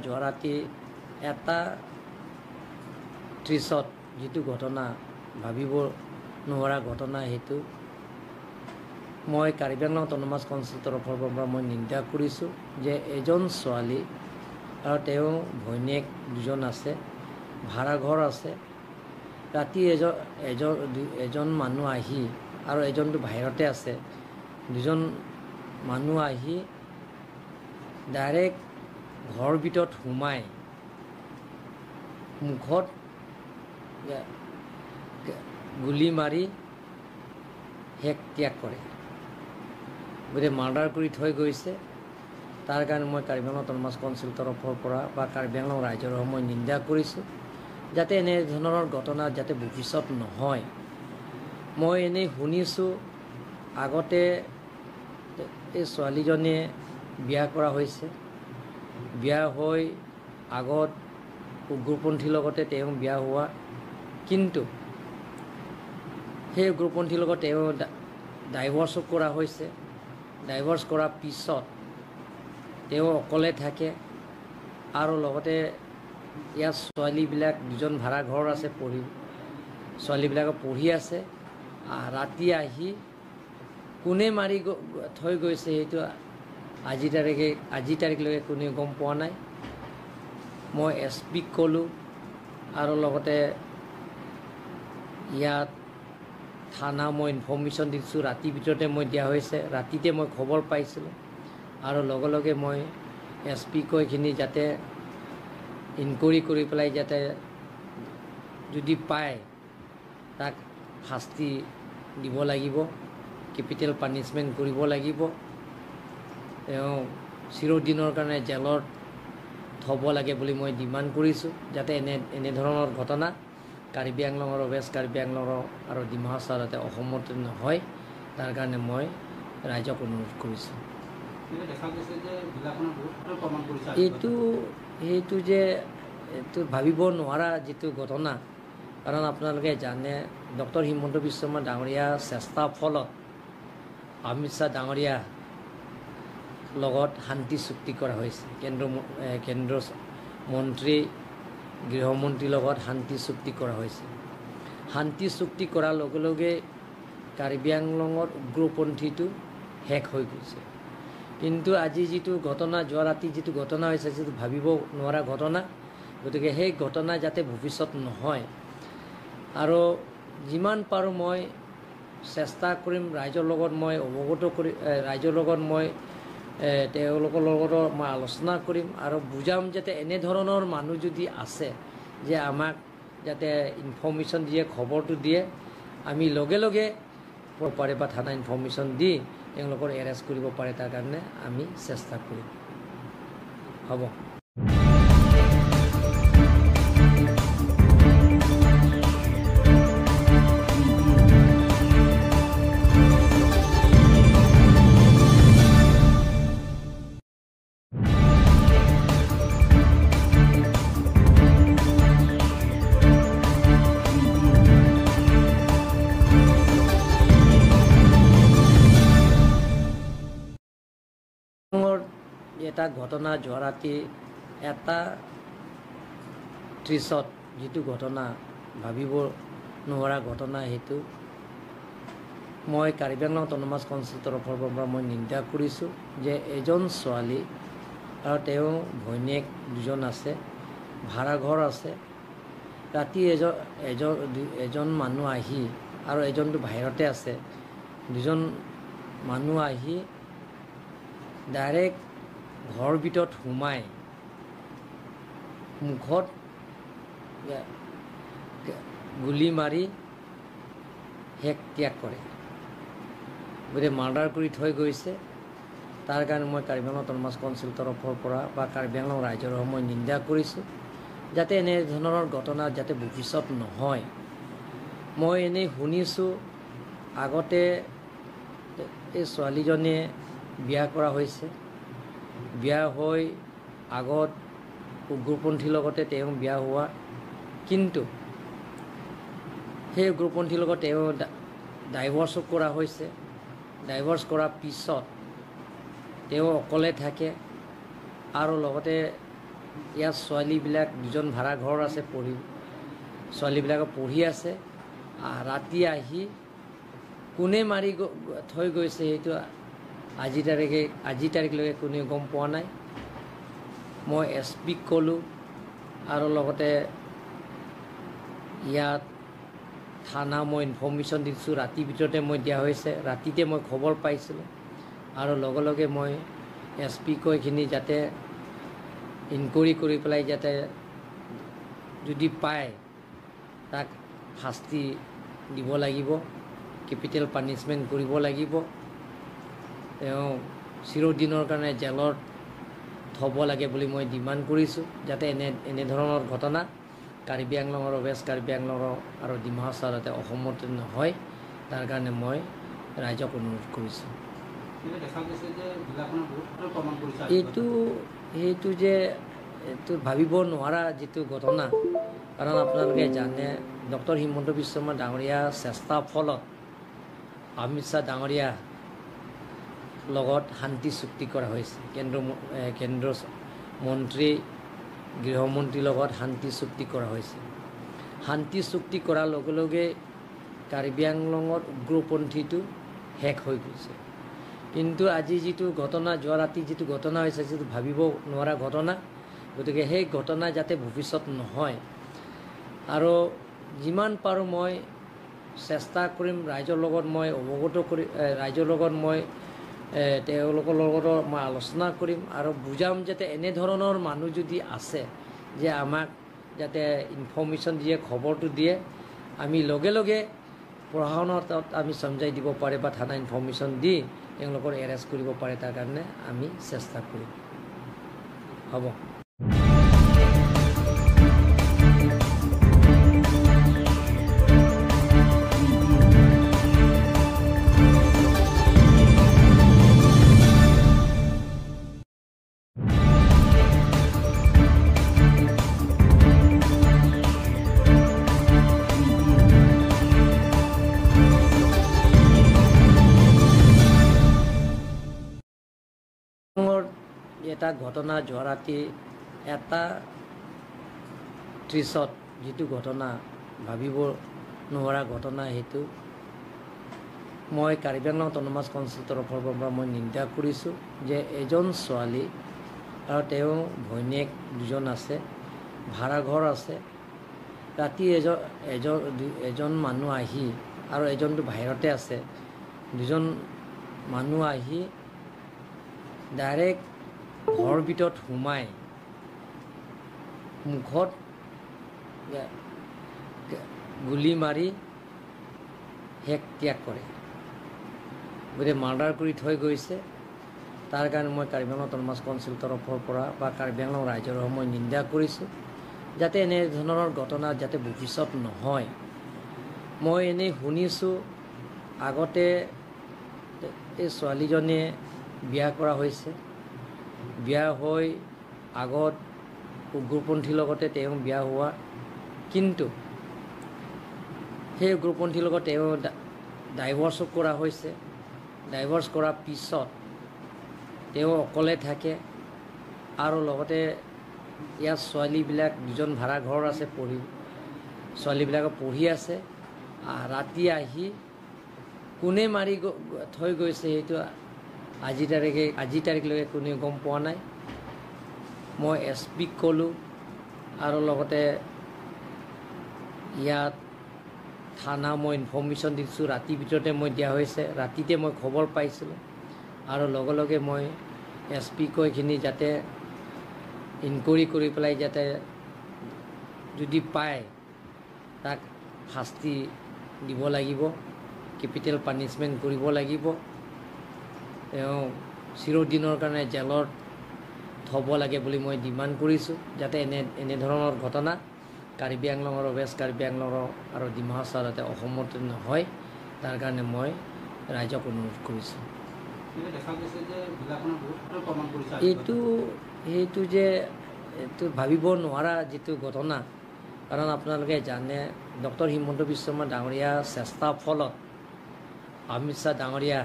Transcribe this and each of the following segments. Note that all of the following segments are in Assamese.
যোৱা ৰাতি 1:30 যিটো ঘটনা, ভাবিব নোৱাৰা ঘটনা, সেইটো মই কাৰ্বি আংলং অট'নমাছ কাউন্সিল তৰফৰ পৰা মই নিন্দা কৰিছোঁ যে এজন ছোৱালী আৰু তেওঁ ভৈনীয়েক দুজন আছে, ভাড়াঘৰ আছে। ৰাতি এজন এজন এজন মানুহ আহি, আৰু এজনটো বাহিৰতে আছে, দুজন মানুহ আহি ডাইৰেক্ট ঘৰৰ ভিতৰত সোমাই মুখত গুলি মাৰি শেষ ত্যাগ কৰে, গতিকে মাৰ্ডাৰ কৰি থৈ গৈছে। তাৰ কাৰণে মই কাৰ্বি আংলং অট'নমাছ কাউন্সিল তৰফৰ পৰা বা কাৰ্বি আংলং ৰাইজৰ হৈ মই নিন্দা কৰিছোঁ, যাতে এনেধৰণৰ ঘটনা যাতে ভৱিষ্যত নহয়। মই এনেই শুনিছোঁ, আগতে এই ছোৱালীজনীয়ে বিয়া কৰা হৈছে, বিয়া হৈ আগত উগ্ৰপন্থীৰ লগতে তেওঁ বিয়া হোৱা, কিন্তু সেই উগ্ৰপন্থীৰ লগত তেওঁ ডাইভৰ্চো কৰা হৈছে। ডাইভৰ্চ কৰাৰ পিছত তেওঁ অকলে থাকে, আৰু লগতে ইয়াত ছোৱালীবিলাক দুজন ভাড়া ঘৰ আছে, পঢ়ি ছোৱালীবিলাকে পঢ়ি আছে। ৰাতি আহি কোনে মাৰি থৈ গৈছে সেইটো আজি তাৰিখলৈকে কোনেও গম পোৱা নাই। মই এছ পিক ক'লোঁ, আৰু লগতে ইয়াত থানা মই ইনফৰ্মেশ্যন দিছোঁ, ৰাতিৰ ভিতৰতে মই দিয়া হৈছে, ৰাতিতে মই খবৰ পাইছিলোঁ, আৰু লগে লগে মই এছ পিক এইখিনি যাতে ইনকুৱাৰী কৰি পেলাই যাতে যদি পায় তাক শাস্তি দিব লাগিব, কেপিটেল পানিছমেণ্ট কৰিব লাগিব, তেওঁ চিৰদিনৰ কাৰণে জেলত থ'ব লাগে বুলি মই ডিমাণ্ড কৰিছোঁ, যাতে এনেধৰণৰ ঘটনা কাৰ্বি আংলঙৰ, ৱেষ্ট কাৰ্বি আংলঙৰ আৰু ডিমা হাছাও যাতে অসমত নহয়, তাৰ কাৰণে মই ৰাইজক অনুৰোধ কৰিছোঁ। সেইটো যে এইটো ভাবিব নোৱাৰা যিটো ঘটনা, কাৰণ আপোনালোকে জানে ডক্টৰ হিমন্ত বিশ্ব শৰ্মা ডাঙৰীয়া চেষ্টাৰ ফলত অমিত শ্বাহ ডাঙৰীয়া লগত শান্তি চুক্তি কৰা হৈছে, কেন্দ্ৰ মন্ত্ৰী গৃহমন্ত্ৰীৰ লগত শান্তি চুক্তি কৰা হৈছে। শান্তি চুক্তি কৰাৰ লগে লগে কাৰ্বি আংলঙৰ উগ্ৰপন্থীটো শেষ হৈ গৈছে। কিন্তু আজি যিটো ঘটনা, যোৱা ৰাতি যিটো ঘটনা হৈছে, যিটো ভাবিব নোৱাৰা ঘটনা, গতিকে সেই ঘটনা যাতে ভৱিষ্যত নহয়, আৰু যিমান পাৰোঁ মই চেষ্টা কৰিম, ৰাইজৰ লগত মই অৱগত কৰি, ৰাইজৰ লগত মই তেওঁলোকৰ লগতো মই আলোচনা কৰিম আৰু বুজাম যাতে এনেধৰণৰ মানুহ যদি আছে যে আমাক যাতে ইনফৰ্মেশ্যন দিয়ে, খবৰটো দিয়ে, আমি লগে লগে পাৰে বা থানা ইনফৰ্মেশ্যন দি তেওঁলোকৰ এৰেষ্ট কৰিব পাৰে, তাৰ কাৰণে আমি চেষ্টা কৰিম। হ'ব। এটা ঘটনা যোৱা ৰাতি 1:30 যিটো ঘটনা, ভাবিব নোৱাৰা ঘটনা, সেইটো মই কাৰ্বি আংলং অট'নমাছ কাউন্সিল তৰফৰ পৰা মই নিন্দা কৰিছোঁ যে এজন ছোৱালী আৰু তেওঁ ভৈনীয়েক দুজন আছে, ভাড়াঘৰ আছে, ৰাতি এজন এজন এজন মানুহ আহি, আৰু এজনটো বাহিৰতে আছে, দুজন মানুহ আহি ডাইৰেক্ট ঘৰৰ ভিতৰত সোমাই মুখত গুলি মাৰি শেষ ত্যাগ কৰে, গতিকে মাৰ্ডাৰ কৰি থৈ গৈছে। তাৰ কাৰণে মই কাৰ্বি আংলং অট'নমাছ কাউন্সিল তৰফৰ পৰা বা কাৰ্বি আংলং ৰাইজৰ হৈ মই নিন্দা কৰিছোঁ, যাতে এনেধৰণৰ ঘটনা যাতে ভৱিষ্যত নহয়। মই এনেই শুনিছোঁ, আগতে এই ছোৱালীজনীয়ে বিয়া কৰা হৈছে, বিয়া হৈ আগত উগ্ৰপন্থীৰ লগতে তেওঁ বিয়া হোৱা, কিন্তু সেই উগ্ৰপন্থীৰ লগত তেওঁ ডাইভৰ্চো কৰা হৈছে। ডাইভৰ্চ কৰাৰ পিছত তেওঁ অকলে থাকে, আৰু লগতে ইয়াত ছোৱালীবিলাক দুজন ভাড়া ঘৰ আছে, পঢ়ি ছোৱালীবিলাকে পঢ়ি আছে। ৰাতি আহি কোনে মাৰি থৈ গৈছে সেইটো আজি তাৰিখলৈকে কোনেও গম পোৱা নাই। মই এছ পিক ক'লোঁ আৰু লগতে ইয়াত থানা মই ইনফৰ্মেশ্যন দিছোঁ, ৰাতিৰ ভিতৰতে মই দিয়া হৈছে, ৰাতিতে মই খবৰ পাইছিলোঁ আৰু লগে লগে মই এছ পিক এইখিনি যাতে ইনকুৱাৰী কৰি পেলাই যাতে যদি পায় তাক শাস্তি দিব লাগিব, কেপিটেল পানিছমেণ্ট কৰিব লাগিব, তেওঁ চিৰদিনৰ কাৰণে জেলত থ'ব লাগে বুলি মই ডিমাণ্ড কৰিছোঁ, যাতে এনেধৰণৰ ঘটনা কাৰ্বি আংলঙৰ, ৱেষ্ট কাৰ্বি আংলঙৰ আৰু ডিমা হাছাও যাতে অসমত নহয়, তাৰ কাৰণে মই ৰাইজক অনুৰোধ কৰিছোঁ। সেইটো যে এইটো ভাবিব নোৱাৰা যিটো ঘটনা, কাৰণ আপোনালোকে জানে ডক্টৰ হিমন্ত বিশ্ব শৰ্মা ডাঙৰীয়া চেষ্টাৰ ফলত অমিত শ্বাহ ডাঙৰীয়া লগত শান্তি চুক্তি কৰা হৈছে, কেন্দ্ৰ মন্ত্ৰী গৃহমন্ত্ৰীৰ লগত শান্তি চুক্তি কৰা হৈছে। শান্তি চুক্তি কৰাৰ লগে লগে কাৰ্বি আংলঙত উগ্ৰপন্থীটো শেষ হৈ গৈছে। কিন্তু আজি যিটো ঘটনা, যোৱা ৰাতি যিটো ঘটনা হৈছে, যিটো ভাবিব নোৱাৰা ঘটনা, গতিকে সেই ঘটনা যাতে ভৱিষ্যত নহয় আৰু যিমান পাৰোঁ মই চেষ্টা কৰিম, ৰাইজৰ লগত মই অৱগত কৰি, ৰাইজৰ লগত মই তেওঁলোকৰ লগতো মই আলোচনা কৰিম আৰু বুজাম যাতে এনেধৰণৰ মানুহ যদি আছে যে আমাক যাতে ইনফৰ্মেশ্যন দিয়ে, খবৰটো দিয়ে, আমি লগে লগে প্ৰশাসনৰ তাত আমি চমজাই দিব পাৰে বা থানা ইনফৰ্মেশ্যন দি তেওঁলোকৰ এৰেষ্ট কৰিব পাৰে, তাৰ কাৰণে আমি চেষ্টা কৰিম। হ'ব। এটা ঘটনা যোৱা ৰাতি 1:30 যিটো ঘটনা ভাবিব নোৱাৰা ঘটনা, সেইটো মই কাৰ্বি আংলং অট'নমাছ কাউন্সিল তৰফৰ পৰা মই নিন্দা কৰিছোঁ যে এজন ছোৱালী আৰু তেওঁ ভৈনীয়েক দুজন আছে, ভাড়াঘৰ আছে, ৰাতি এজন মানুহ আহি আৰু এজনটো বাহিৰতে আছে, দুজন মানুহ আহি ডাইৰেক্ট ঘৰৰ ভিতৰত সোমাই মুখত গুলি মাৰি শেষ ত্যাগ কৰে, গতিকে মাৰ্ডাৰ কৰি থৈ গৈছে। তাৰ কাৰণে মই কাৰ্বি আংলং অট'নমাছ কাউন্সিল তৰফৰ পৰা বা কাৰ্বি আংলং ৰাইজৰ মই নিন্দা কৰিছোঁ, যাতে এনেধৰণৰ ঘটনা যাতে ভৱিষ্যত নহয়। মই এনেই শুনিছোঁ আগতে এই ছোৱালীজনীয়ে বিয়া কৰা হৈছে, বিয়া হৈ আগত উগ্ৰপন্থীৰ লগতে তেওঁ বিয়া হোৱা, কিন্তু সেই উগ্ৰপন্থীৰ লগত তেওঁ ডাইভৰ্চো কৰা হৈছে। ডাইভৰ্চ কৰাৰ পিছত তেওঁ অকলে থাকে আৰু লগতে ইয়াত ছোৱালীবিলাক দুজন ভাড়া ঘৰ আছে, পঢ়ি ছোৱালীবিলাকে পঢ়ি আছে। ৰাতি আহি কোনে মাৰি থৈ গৈছে সেইটো আজি তাৰিখলৈকে কোনেও গম পোৱা নাই। মই এছ পিক ক'লোঁ আৰু লগতে ইয়াত থানা মই ইনফৰ্মেশ্যন দিছোঁ, ৰাতিৰ ভিতৰতে মই দিয়া হৈছে, ৰাতিতে মই খবৰ পাইছিলোঁ আৰু লগে লগে মই এছ পিক এইখিনি যাতে ইনকুৱাৰী কৰি পেলাই যাতে যদি পায় তাক শাস্তি দিব লাগিব, কেপিটেল পানিছমেণ্ট কৰিব লাগিব, তেওঁ চিৰদিনৰ কাৰণে জেলত থ'ব লাগে বুলি মই ডিমাণ্ড কৰিছোঁ, যাতে এনেধৰণৰ ঘটনা কাৰ্বি আংলঙৰ, ৱেষ্ট কাৰ্বি আংলঙৰ আৰু ডিমা হাছাও যাতে অসমত নহয়, তাৰ কাৰণে মই ৰাইজক অনুৰোধ কৰিছোঁ। সেইটো যে এইটো ভাবিব নোৱাৰা যিটো ঘটনা, কাৰণ আপোনালোকে জানে ডক্টৰ হিমন্ত বিশ্ব শৰ্মা ডাঙৰীয়া চেষ্টাৰ ফলত অমিত শ্বাহ ডাঙৰীয়া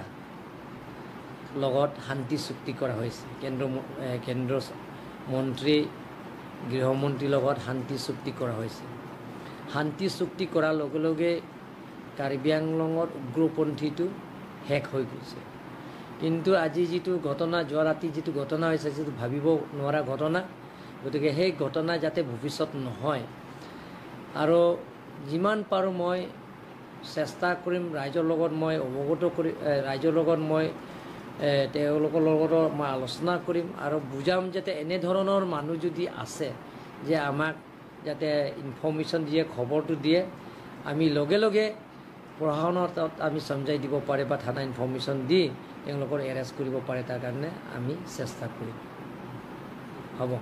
লগত শান্তি চুক্তি কৰা হৈছে, কেন্দ্ৰ মন্ত্ৰী গৃহমন্ত্ৰীৰ লগত শান্তি চুক্তি কৰা হৈছে। শান্তি চুক্তি কৰাৰ লগে লগে কাৰ্বি আংলঙত উগ্ৰপন্থীটো শেষ হৈ গৈছে। কিন্তু আজি যিটো ঘটনা, যোৱা ৰাতি যিটো ঘটনা হৈছে, যিটো ভাবিব নোৱাৰা ঘটনা, গতিকে সেই ঘটনা যাতে ভৱিষ্যত নহয় আৰু যিমান পাৰোঁ মই চেষ্টা কৰিম, ৰাইজৰ লগত মই অৱগত কৰি, ৰাইজৰ লগত মই তেওঁলোকৰ লগতো মই আলোচনা কৰিম আৰু বুজাম যাতে এনেধৰণৰ মানুহ যদি আছে যে আমাক যাতে ইনফৰ্মেশ্যন দিয়ে, খবৰটো দিয়ে, আমি লগে লগে প্ৰশাসনৰ তাত আমি চমজাই দিব পাৰে বা থানা ইনফৰ্মেশ্যন দি তেওঁলোকৰ এৰেষ্ট কৰিব পাৰে, তাৰ কাৰণে আমি চেষ্টা কৰিম। হ'ব।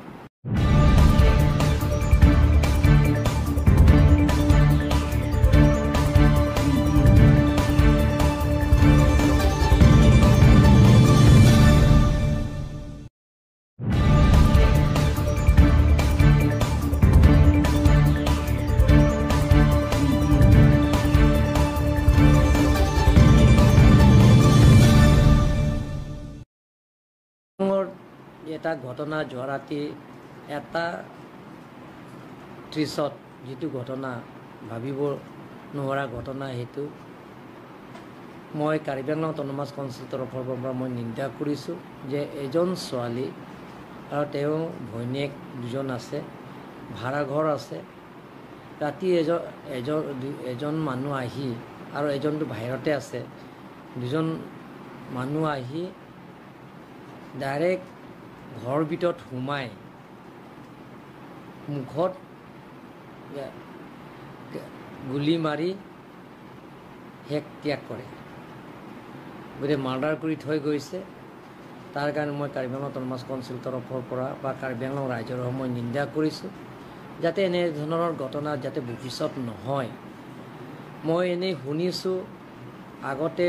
এটা ঘটনা যোৱা ৰাতি 1:30 যিটো ঘটনা, ভাবিব নোৱাৰা ঘটনা, সেইটো মই কাৰ্বি আংলং অট'নমাছ কাউন্সিল তৰফৰ পৰা মই নিন্দা কৰিছোঁ যে এজন ছোৱালী আৰু তেওঁ ভৈনীয়েক দুজন আছে, ভাড়াঘৰ আছে, ৰাতি এজন মানুহ আহি আৰু এজনটো বাহিৰতে আছে, দুজন মানুহ আহি ডাইৰেক্ট ঘৰৰ ভিতৰত সোমাই মুখত গুলি মাৰি শেষ ত্যাগ কৰে, গতিকে মাৰ্ডাৰ কৰি থৈ গৈছে। তাৰ কাৰণে মই কাৰ্বি আংলং অট'নমাছ কাউন্সিল তৰফৰ পৰা বা কাৰ্বি আংলং ৰাইজৰ মই নিন্দা কৰিছোঁ, যাতে এনেধৰণৰ ঘটনা যাতে ভৱিষ্যত নহয়। মই এনেই শুনিছোঁ আগতে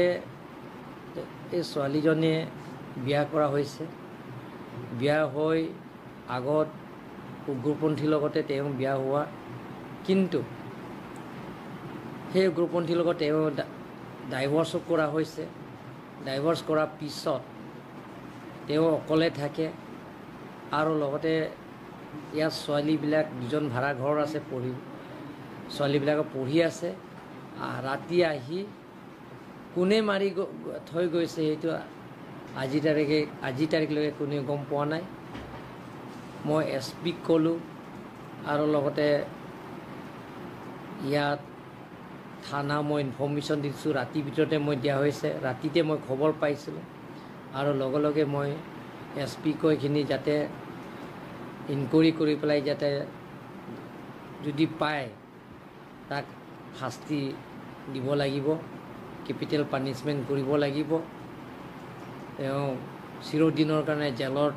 এই ছোৱালীজনীয়ে বিয়া কৰা হৈছে, বিয়া হৈ আগত উগ্ৰপন্থীৰ লগতে তেওঁ বিয়া হোৱা, কিন্তু সেই উগ্ৰপন্থীৰ লগত তেওঁ ডাইভৰ্চো কৰা হৈছে। ডাইভৰ্চ কৰাৰ পিছত তেওঁ অকলে থাকে আৰু লগতে ইয়াত ছোৱালীবিলাক দুজন ভাড়া ঘৰ আছে, পঢ়ি ছোৱালীবিলাকে পঢ়ি আছে। ৰাতি আহি কোনে মাৰি থৈ গৈছে সেইটো আজি তাৰিখলৈকে কোনেও গম পোৱা নাই। মই এছ পিক ক'লোঁ আৰু লগতে ইয়াত থানা মই ইনফৰ্মেশ্যন দিছোঁ, ৰাতিৰ ভিতৰতে মই দিয়া হৈছে, ৰাতিতে মই খবৰ পাইছিলোঁ আৰু লগে লগে মই এছ পিক এইখিনি যাতে ইনকুৱাৰী কৰি পেলাই যাতে যদি পায় তাক শাস্তি দিব লাগিব, কেপিটেল পানিছমেণ্ট কৰিব লাগিব, তেওঁ চিৰদিনৰ কাৰণে জেলত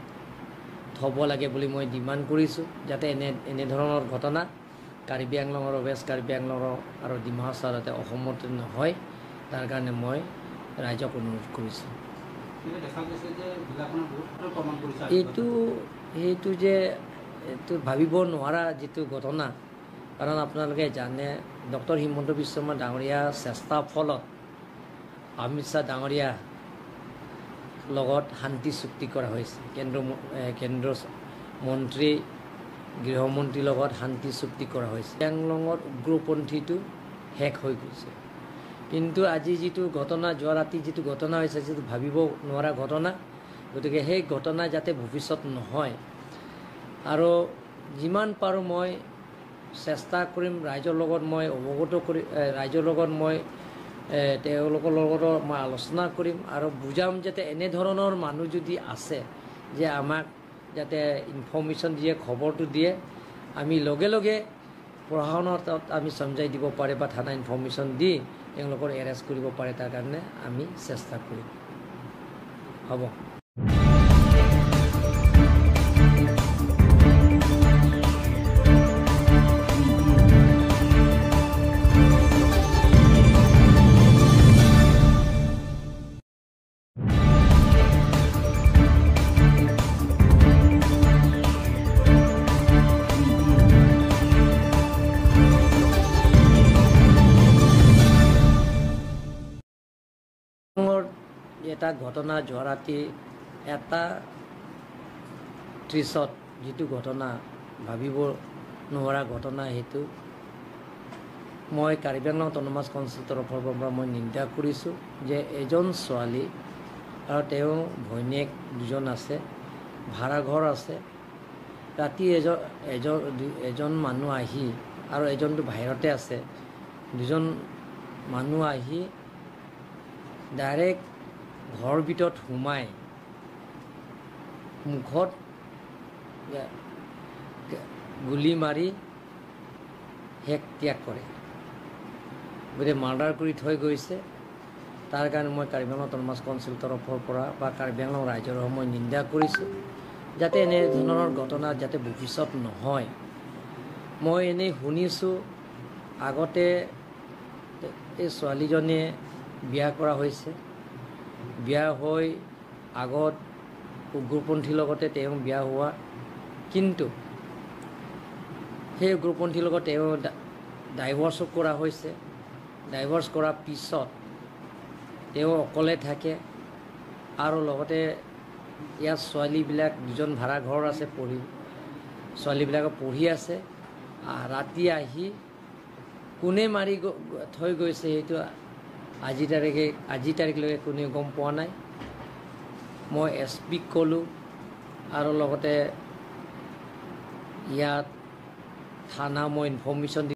থ'ব লাগে বুলি মই ডিমাণ্ড কৰিছোঁ, যাতে এনেধৰণৰ ঘটনা কাৰ্বি আংলঙৰ, ৱেষ্ট কাৰ্বি আংলঙৰ আৰু ডিমা হাছাও যাতে অসমত নহয়, তাৰ কাৰণে মই ৰাইজক অনুৰোধ কৰিছোঁ। সেইটো যে এইটো ভাবিব নোৱাৰা যিটো ঘটনা, কাৰণ আপোনালোকে জানে ডক্টৰ হিমন্ত বিশ্ব শৰ্মা ডাঙৰীয়া চেষ্টাৰ ফলত অমিত শ্বাহ ডাঙৰীয়া লগত শান্তি চুক্তি কৰা হৈছে, কেন্দ্ৰ মন্ত্ৰী গৃহমন্ত্ৰীৰ লগত শান্তি চুক্তি কৰা হৈছে। আংলঙত উগ্ৰপন্থীটো শেষ হৈ গৈছে। কিন্তু আজি যিটো ঘটনা, যোৱা ৰাতি যিটো ঘটনা হৈছে, যিটো ভাবিব নোৱাৰা ঘটনা, গতিকে সেই ঘটনা যাতে ভৱিষ্যত নহয় আৰু যিমান পাৰোঁ মই চেষ্টা কৰিম, ৰাইজৰ লগত মই অৱগত কৰি, ৰাইজৰ লগত মই তেওঁলোকৰ লগতো মই আলোচনা কৰিম আৰু বুজাম যাতে এনেধৰণৰ মানুহ যদি আছে যে আমাক যাতে ইনফৰ্মেশ্যন দিয়ে, খবৰটো দিয়ে, আমি লগে লগে প্ৰশাসনৰ তাত আমি চমজাই দিব পাৰে বা থানা ইনফৰ্মেশ্যন দি তেওঁলোকৰ এৰেষ্ট কৰিব পাৰে, তাৰ কাৰণে আমি চেষ্টা কৰিম। হ'ব। এটা ঘটনা যোৱা ৰাতি 1:30 যিটো ঘটনা, ভাবিব নোৱাৰা ঘটনা সেইটো। মই কাৰ্বি আংলং অট'নমাছ কাউন্সিল তৰফৰ পৰা মই নিন্দা কৰিছোঁ যে এজন ছোৱালী আৰু তেওঁ ভৈনীয়েক দুজন আছে, ভাড়াঘৰ আছে, ৰাতি এজন এজন এজন মানুহ আহি আৰু এজনটো বাহিৰতে আছে, দুজন মানুহ আহি ডাইৰেক্ট ঘৰৰ ভিতৰত সোমাই মুখত গুলি মাৰি শেষ ত্যাগ কৰে, গতিকে মাৰ্ডাৰ কৰি থৈ গৈছে। তাৰ কাৰণে মই কাৰ্বি আংলং অট'নমাছ কাউন্সিল তৰফৰ পৰা বা কাৰ্বি আংলং ৰাইজৰ হৈ মই নিন্দা কৰিছোঁ, যাতে এনেধৰণৰ ঘটনা যাতে ভৱিষ্যত নহয়। মই এনেই শুনিছোঁ আগতে এই ছোৱালীজনীয়ে বিয়া কৰা হৈছে, বিয়া হৈ আগত উগ্ৰপন্থীৰ লগতে তেওঁ বিয়া হোৱা, কিন্তু সেই উগ্ৰপন্থীৰ লগত তেওঁ ডাইভৰ্চো কৰা হৈছে। ডাইভৰ্চ কৰাৰ পিছত তেওঁ অকলে থাকে আৰু লগতে ইয়াত ছোৱালীবিলাক দুজন ভাড়া ঘৰ আছে, পঢ়ি ছোৱালীবিলাকে পঢ়ি আছে। ৰাতি আহি কোনে মাৰি থৈ গৈছে সেইটো আজি তাৰিখলৈকে কোনেও গম পোৱা নাই। মই এছ পিক ক'লোঁ আৰু লগতে ইয়াত থানা মই ইনফৰ্মেশ্যন